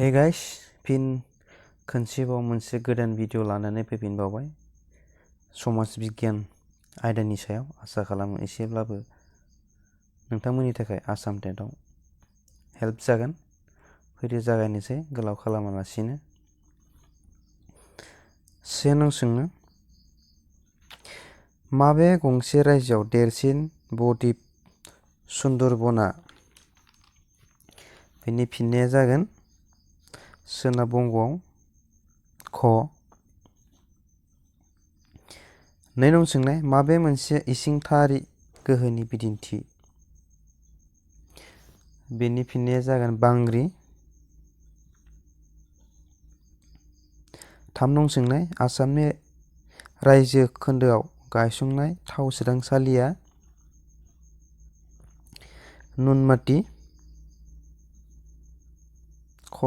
Hey guys, फिन खनसेबाव मोनसे गोदान भिडिअ लानानै फैफिनबावबाय समाज बिगियान आयदानि सायाव। आसा खालामो एसेब्लाबो नोंथांमोननि थाखाय आसाम टेटआव हेल्प जागोन। फैदो जागायनोसै गोलाव खालामालासिनो। से नं सोंनो, माबे गंसे रायजोआव देरसिन बद्वीप सुन्दरबना? बेनि फिननाया जागोन सोनाब बंगआव। ख। नै नं सोंनाय, माबे मोनसे इसिंथारि गोहोनि बिदिन्थि? बेनि फिननाया जागोन बांग्रि। थाम नं सोंनाय, आसामनि रायजो खोन्दोआव गायसंनाय थाव सोदांसालिया? नुनमाटि। ख।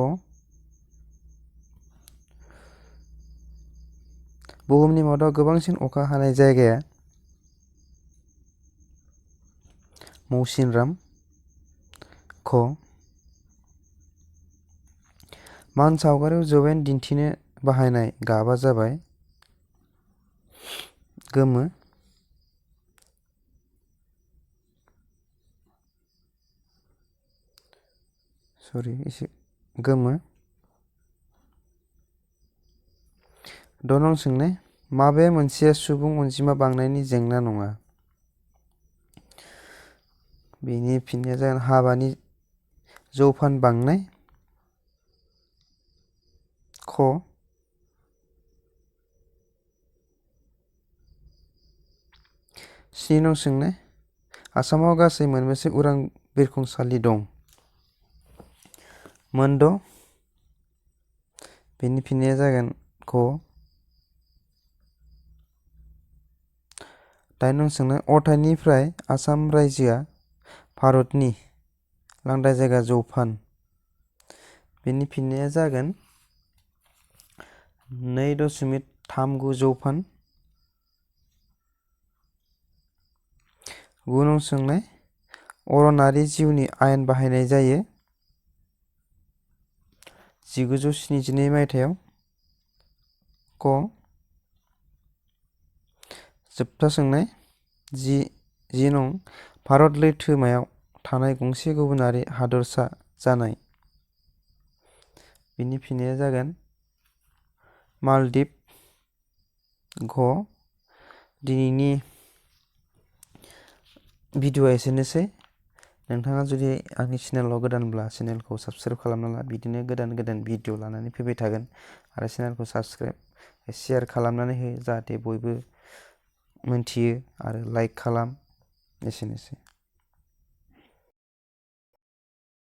बुहुमनि मादाव गोबांसिन अखा हानाय जायगाया? मौसिनराम। ख। मान सावगारियाव जौयेन दिन्थिनो बाहायनाय गाबा जाबाय गोमो। गोमो। द नं सोंनाय, माबे मोनसे सुबुं अनजिमा बांनायनि जेंना नङा? बेनि फिननाया जागोन हाबानि जौफान बांनाय। ख। स्नि नं सोंनाय, आसामाव गासै मोनबेसे उरां बिरखंसालि दं? मोन द'। बेनि फिननाया जागोन ख। दाइन नं सोंनाय, अरथाइनिफ्राय आसाम रायजोआ भारतनि लांदां जायगा जौफान? बेनि फिननाया जागोन 2.39 जौफान। 9 नं सोंनाय, अरनारि जिउनि आयेन बाहायनाय जायो? 1972 मायथाइयाव। क। जोबथा सोंनाय 10 नं, भारत लैथोमायाव थानाय गंसे गुबुनारि हादरसा जानाय? बेनि फिननाया जागोन मालदीप। घ। दिनैनि भिडिअआ एसेनोसै। नोंथाङा जुदि आंनि चेनेलाव गोदानब्ला चेनेलखौ साबस्क्राइब खालामना ला। बिदिनो गोदान गोदान भिडिअ लानानै फैबाय थागोन। आरो चेनेलखौ साबस्क्राइब शेयार खालामनानै हो, जाहाथे बयबो मोनथियो। आरो लाइक खालाम। एसेनोसै।